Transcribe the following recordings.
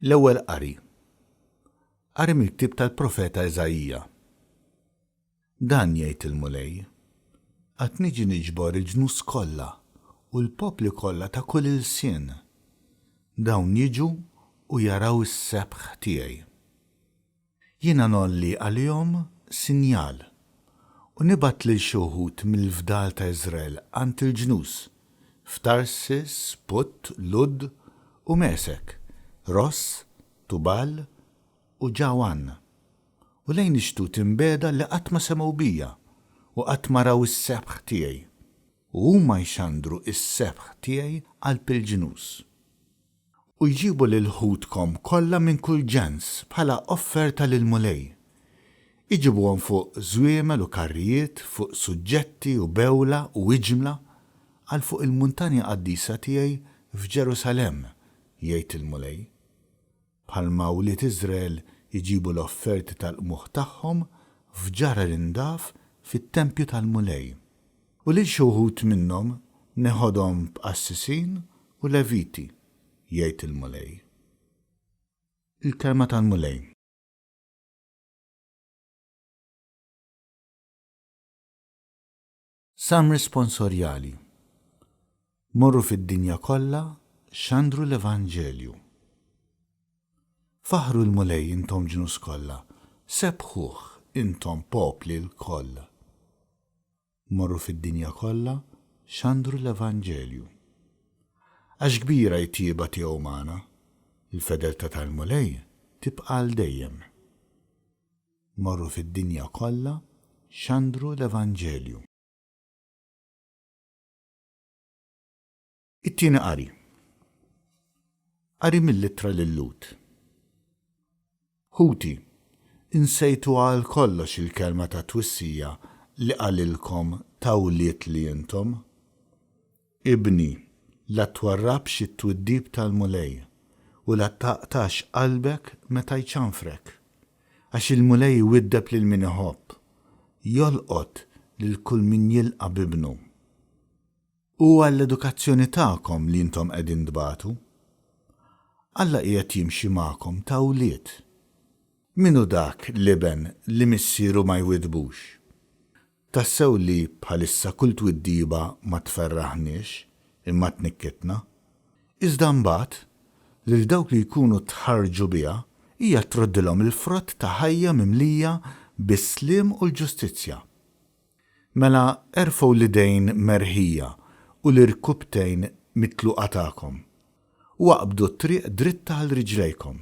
L-Ewwel Qari. Qari mill-ktieb tal-profeta Iżaija. Dan jgħid il-Mulej, Għad niġi niġbor il-ġnus kollha u l-popli kollha ta' kull ilsien. Dawn jiġu u jaraw is-sebħ tiegħi. Jiena ngħolli għalihom sinjal, u nibgħat lil xi wħud mill-fdal ta' Iżrael għand il-ġnus, f'Tarsis, Put, Lud, u Mesek, Ross, Tubal, u Ġawan, u lejn ix-xtut imbiegħda li qatt ma semgħu bija u qatt ma raw is-sebħ tiegħi, u huma jxandru s-sebħ tiegħi qalb il-ġnus. U jġibu lil ħutkom kollha minn kull ġens bħala offerta lill-Mulej. Iġibuhom fuq żwiemel u karrijiet, fuq suġġetti u bewla u iġmla, għal fuq il-muntanja qaddisa tiegħi f'Ġerusalemm, jgħid il-Mulej. Bħalma wlied Iżrael iġibu l-offerti tal-qmuħ tagħhom f'ġarar indaf fit-tempju tal-Mulej. U lil xi wħud minnhom neħodhom b'qassisin u Leviti, jgħid il-Mulej. Il-Kelma tal-Mulej. Salm Responsorjali Morru fid-dinja kollha xandru l-Evanġelju. Faħħru l-Mulej intom ġnus kollha, sebbħuh intom popli lkoll. Morru fid-dinja kollha, xandru l-Evanġelju. Għax kbira hi t-tjieba tiegħu magħna, il-fedeltà tal-Mulej tibqa' għal dejjem. Morru fid-dinja kollha, xandru l-Evanġelju. It-tieni qari. Qari mill-Ittra lil-Lhud. Ħuti, insejtu għal kollox il-kelma ta' twissija li qalilkom ta' wlied li intom? Ibni, la twarrabx it-twiddib tal-Mulej, u la taqtax qalbek meta jċanfrek. Għax il-Mulej iwiddeb lil min iħobb, jolqot lil kull min jilqa' b'ibnu. Hu għall-edukazzjoni tagħkom li intom qegħdin tbatu. Alla qiegħed jimxi magħkom ta' wlied. Min hu dak l-iben li missieru ma jwiddbux? Tassew li bħalissa kull twiddiba ma tferraħniex, imma tnikkitna. Iżda mbagħad, lil dawk li jkunu tħarrġu biha, hija troddilhom il-frott ta' ħajja mimlija bis-sliem u l-ġustizzja. Mela erfgħu l-idejn merħija u l-irkubtejn mitluqa tagħkom, u aqbdu t-triq dritta għal riġlejkom,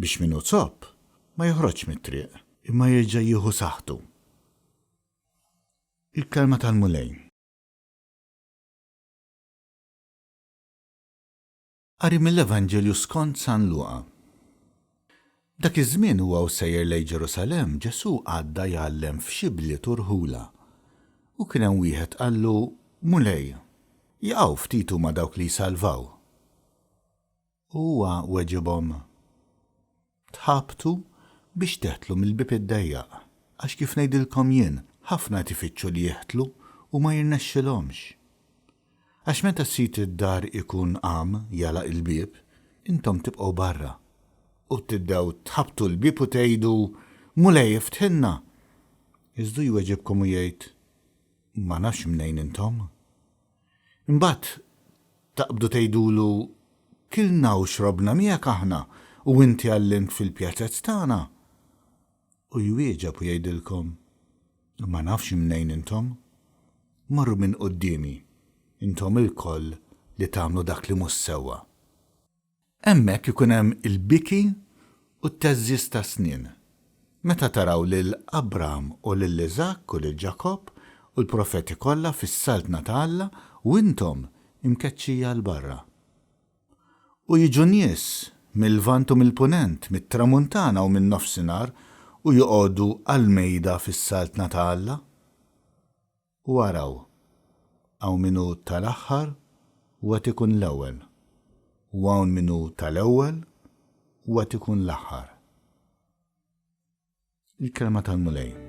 biex min hu zopp ma joħroġx mit-triq, imma jerġa' jieħu saħħtu. Il-Kelma tal-Mulej. Qari mill-Evanġelju skont San Luqa. Dak iż-żmien huwa u sejjer lejn Ġerusalemm, Ġesù għadda jgħallem f'xi bliet u rħula. U kien hemm wieħed qallu, Mulej, jaqaw ftit huma dawk li jsalvaw? U huwa weġibhom, Tħabtu biex teħtlu mill-bieb id-dejjaq, għax kif ngħidilkom jien, ħafna qed ifittxu li jeħtlu u ma jirnexxilhomx. Għax meta sid id-dar ikun qam jagħlaq il-bieb, intom tibqgħu barra, u tibdew tħabbtu l-bieb u tgħidu, 'Mulej, iftħilna! Iżda hu jweġibkom u jgħid, 'Ma nafx mnejn intom. Imbagħad taqbdu tgħidulu, 'Kilna u xrobna miegħek aħna, u inti għallimt fil-pjazez tagħna. U jwieġeb u jgħidilkom, 'Ma nafx mnejn intom. Morru minn quddiemi, intom ilkoll li tagħmlu dak li mhux sewwa. Hemmhekk ikun hemm il-biki u t-theżżiż tas-snien, meta taraw lil Abraham u lil Iżakk u lil Ġakobb u l-profeti kollha fis-Saltna ta' Alla u intom imkeċċija 'l barra. U jiġu nies mil-Lvant u mill-Punent, mit-Tramuntana u min-Nofsinhar u joqogħdu għall-mejda fis-Saltna ta' Alla. U araw, hawn min hu ta' l-aħħar u qed ikun l-ewwel, u hawn min hu ta' l-ewwel u qed ikun l-aħħar. Il-Kelma tal-Mulej.